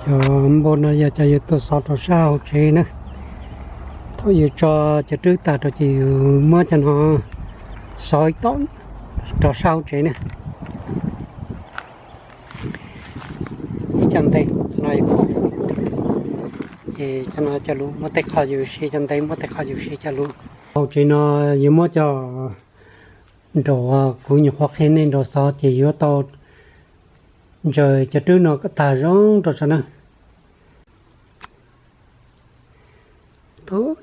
Cov npau no yog cov yus tuaj xov rau sab hauv tsev na. Thaum yus tso cov rwb tas rau ces yus muab cov no xov ib tom rau sab hauv tsev na. Ib co ntej no, ces cov no cov lus muab tej qho yus siv, cov ntej muab tej qho yus siv cov lus. Hauv tsev no yuav muab cov nraum kuv nyuam qhuav qhia nej nraum xov ces yuav tau ntsaws cov rwb no kom tag zoo rau tso na. Thaum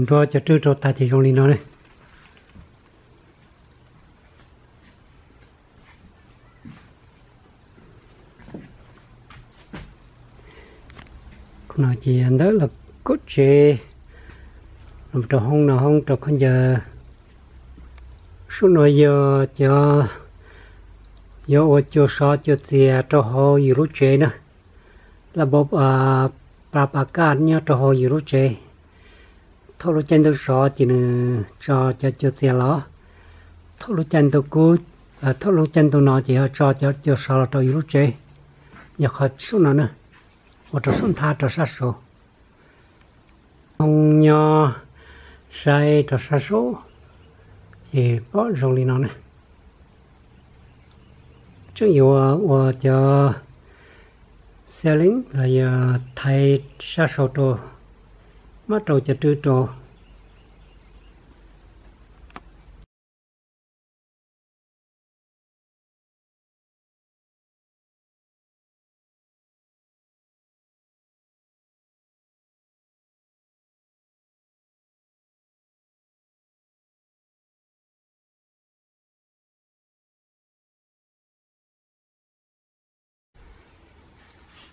nruab cov rwb rau tag ces zoo li no ne. Qhov no ces ntawm lawv kaum tsev los rau hoob no, hoob rau khaub ncaws. Saum no yog cov yuav ua cua sov cua txias rau hauv yus lub tsev na. Lab npau pa pa kaj nyob rau hauv yus lub tsev. Thaum lub caij ntuj sov ces nws tso cov cua txias los. Thaum lub caij ntuj kub, thaum lub caij ntuj no ces yog tso cov cua sov los rau yus lub tsev. Yog qhov saum no na, ua rau saum nthab rau sab saud. Hoob nyob saib rau sab saud ces pom zoo li no na. Tseem yuav ua cov ceiling los yog thaiv sab saud rau, mab rau cov rwb rau.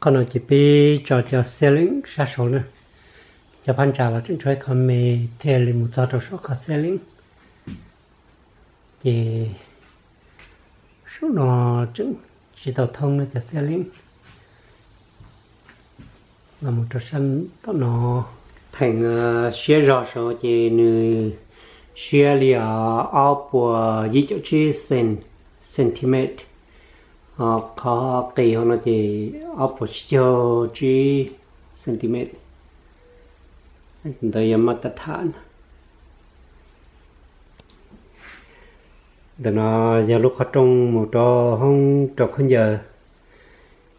Qhov no ces peb tso cov ceiling sab saud na. Cov phab ntsa los tseem tshuav ib qho me thiaj li mus txog rau saum qhov ceiling. Ces saum no tseem tsis tau thoob no cov ceiling. Los mus rau sab tom no, theem siab zog saud ces nws siab li ob puas yim caum tsib centimeter. Qhov qis hauv no ces ob puas tsib caug tsib centimeter. Ntawd yog maj tab tham. Ntawm no yog lub qhov rooj mus rau hoob rau khaub ncaws,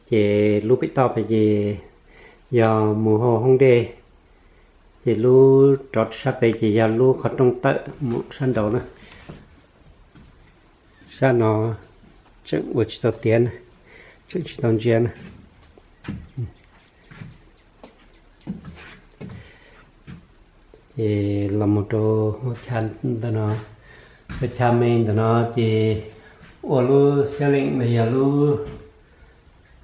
ces lub pem toj pem ces yog mus hauv hoob dej, ces lub rov sab pem ces yog lub qhov rooj tawm mus sab nraud na. Sab no tseem ua tsis tau tiav na, tseem tsis tau ntsia na. Ces los mus rau hauv chav ntawm no, chav me ntawm no ces ua lub ceiling los yog lub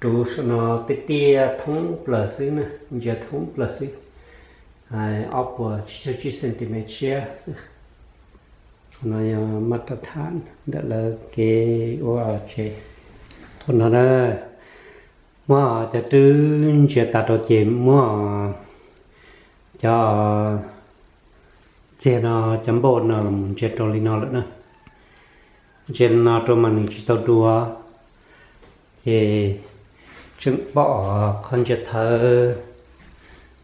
ruv saum no tiaj tiaj thoob plaws xwb na, ntsia thoob plaws xwb. Ob puas tsib caug tsib centimeter siab xwb. Qhov no yog maj tab tham ntawm lawv kev ua tsev. Thaum no na, muab cov rwb ntsia tas rau ces muab cov txiag no, cov npau no los mus ntsia rau li no lawm na. Ntsia li no rau mas nws tsis tau dua. Ces tseem pom qhov ntsia thawv,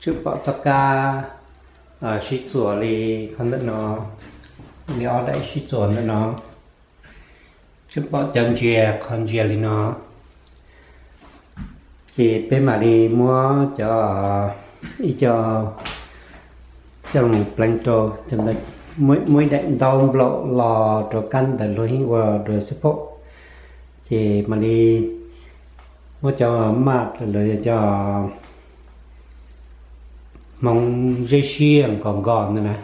tseem pom txoj kab sib txuas li qhov ntawm no, li ob daim sib txuas ntawm no. Tseem pom cov ntsia, qhov ntsia li no. Ces peb mam li muab cov, ib co coj mus pleev rau, muab ib daim ntaub nplaum los rau kab ntawd luag yeej ua dua xib phob. Ces mam li muab cov maj los yog cov hmoov zeb siab nkos nkos ntawd na,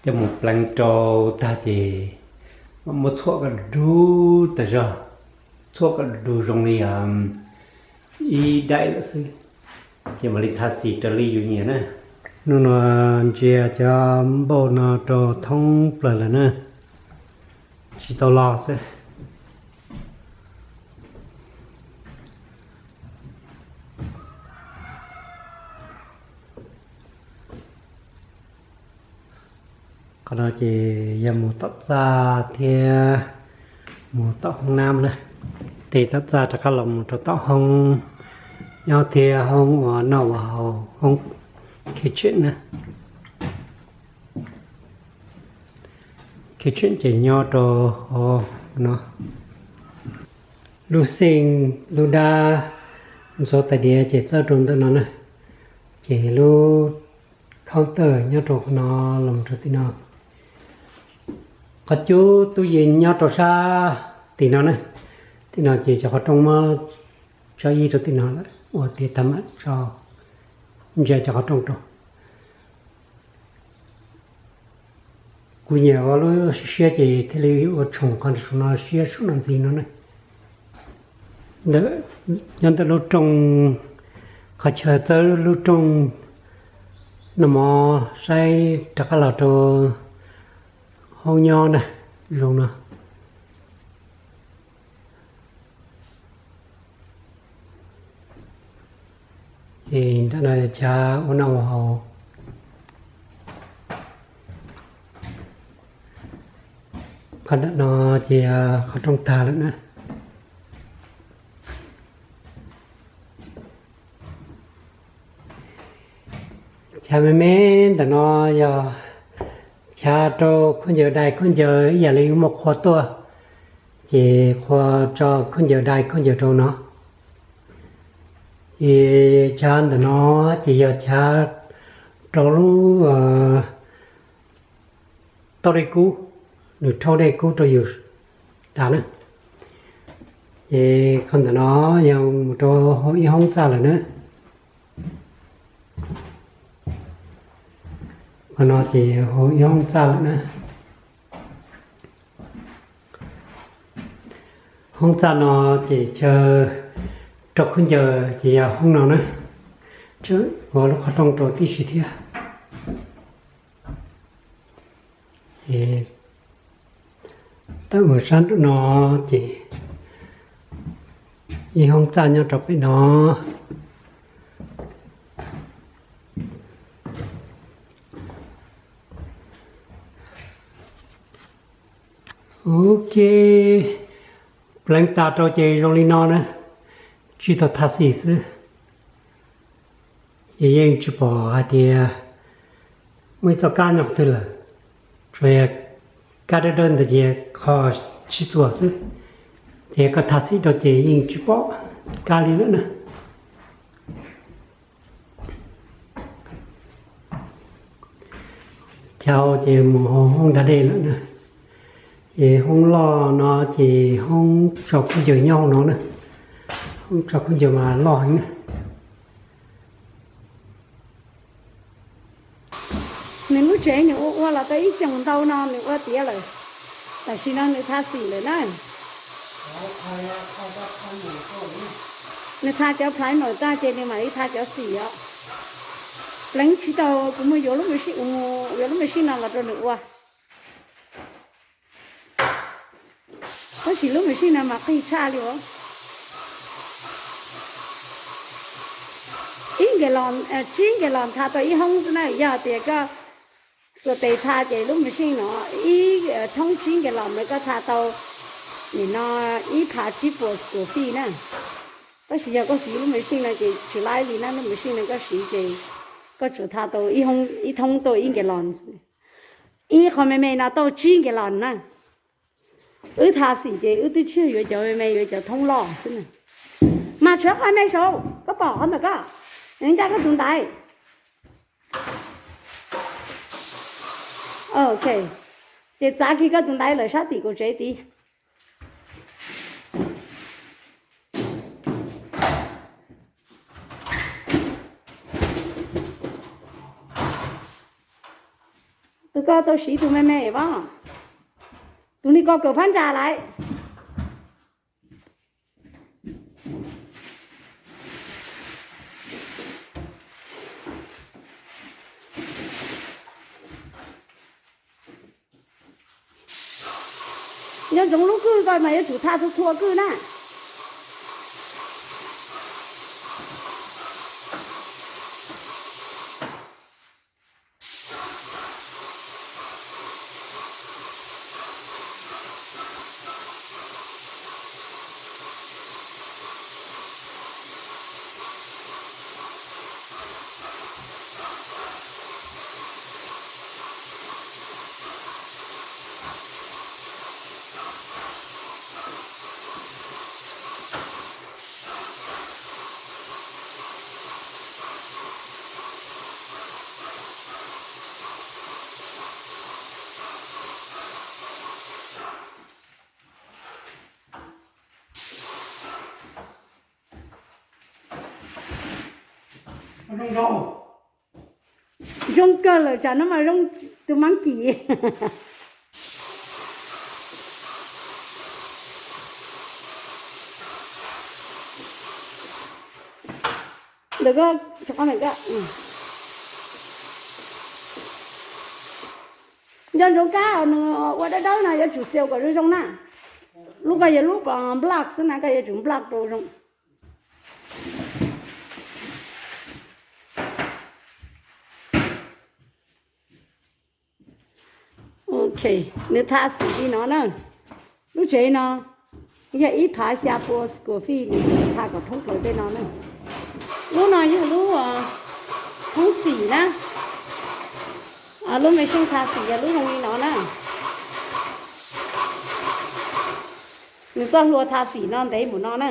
coj mus pleev rau tag ces mam muab txhuam kom du du tag zog, txhuam kom du du zoo li ib daim lawm xwb, ces mam li tha xis raws li yus nyiam na. Hnub no ntsia cov npau no rau thoob plaws lawm na, tsis tau los xwb. Qhov no ces yog mus tom txaj thiab mus tom hoob nab na. Tig tom txaj rov qab los mus rau tom hoob, Nyob thiab hoob uas noj uas haus, hoob kitchen na. Kitchen ces nyob rau hauv no. Lub xeej, lub dab ntxuav tais diav ces txawb rau ntawm no na. Ces lub counter nyob rau qhov no los rau tim no. Qhov cub tub yees nyob rau sab tim no na. Tim no ces cov qhov rooj muab tso ib rau tim no lawm, ua tiav tag mam tso ntsia cov qhov rooj rau. Kuv nyiam ua lub siab siab ces thiaj li ua tshoom qhov saum no siab saum no ntxiv no na. Nyob ntawm lub rooj, qhov chaw txawb lub rooj no mov saib rov qab los rau hoob nyob na, zoo no. Ces nram no chav ua noj ua haus. Qhov nram no ces qhov rooj tag lawm na. Chav me me ntawm no yog chav rau khaub ncaws dai khaub ncaws ib yam li muaj qhua tuaj, ces qhua tso khaub ncaws dai khaub ncaws rau no. Ces chav ntawm no ces yog chav rau lub tauj dej kub, nws rhaub dej kub rau yus da na. Ces qhov ntawm no yog mus rau hauv ib hoob txaj lawm na. Qhov no ces hauv ib hoob txaj lawm na. Hoob txaj no ces chaw rau khaub ncaws ces yog hoob no na. Ua lub qhov rooj rau tib si thiab. Tawm mus sab nraum no ces ib hoob txaj nyob rau pem no. Ok, pleev tas rau ces zoo li no na, tsis tau tha xim xwb. Ces yeej tsis pom hais tias muaj ib txoj kab nyob qhov twg lawm, tsuas yog kab dawb dawb ntawd ces qhov sib txuas xwb. Ces koj tha xim rau ces yeej tsis pom kab li lawm na. Chaw ces mus hauv hoob da dej lawm na. Ces hoob loj no ces hoob tso khaub ncaws nyob hauv no na. Hoob tso khaub ncaws mas loj heev na. Nws lub tsev nws ua ua los tau ib xyoos ntau no nws ua tiav lawm, tam sim no nws tha xim lawm na. Nws tha cov primer tag ces nws mam li tha cov xim os. Pleev tsis tau, kuv mus yuav lub machine, yuav lub machine no los rau nws ua. Tab sis lub machine no mas qig tshaj li os. Ib nkalon, tsib nkalon tha tau ib hoob xwb na, yog tias koj xuas tes tha ces lub machine no ib thoob tsib nkalon mas koj tha tau nim no ib phav tsib puas square feet na. Tab sis yog koj siv lub machine no ces tsis laib li na, lub machine no koj siv ces koj tsuas tha tau ib thoob tau ib nkalon xwb. Ib qho me me no tau tsib nkalon na. Wb tha xim ces wb twb tsis yuav cov me me, yuav cov thoob loj xwb na. Mas tshuav qhov me saud, koj pom qhov ntawm koj, ncaj koj tus ntaiv. Ok, ces txav kiag koj tus ntaiv lawm sab tim kaum tsev tid. Tus koj tau siv tus me me as, tus ni koj kawm phab ntsa lawm. Nyob ntsoov lub kwj ko mas yuav tsum tha txhua txhua kwj na. Zoo kawg lawm, tsam no mas zoo tus mab kim. Ntawm ko, nco ntsoov kab nws ua dawb dawb no yuav tsum xaws kom zoo zoo na. Lub ko yog lub black xwb na, koj yuav tsum black rau zoo. Ok, nws tha xim li no na. Lub tsev no yog ib phav xya pua square feet, nws tha kom thoob plaws tej no na. Lub no yog lub thoob xim na. Lub machine tha xim yog lub zoo li no na. Nws txoj hlua tha xim no ntev mus no na.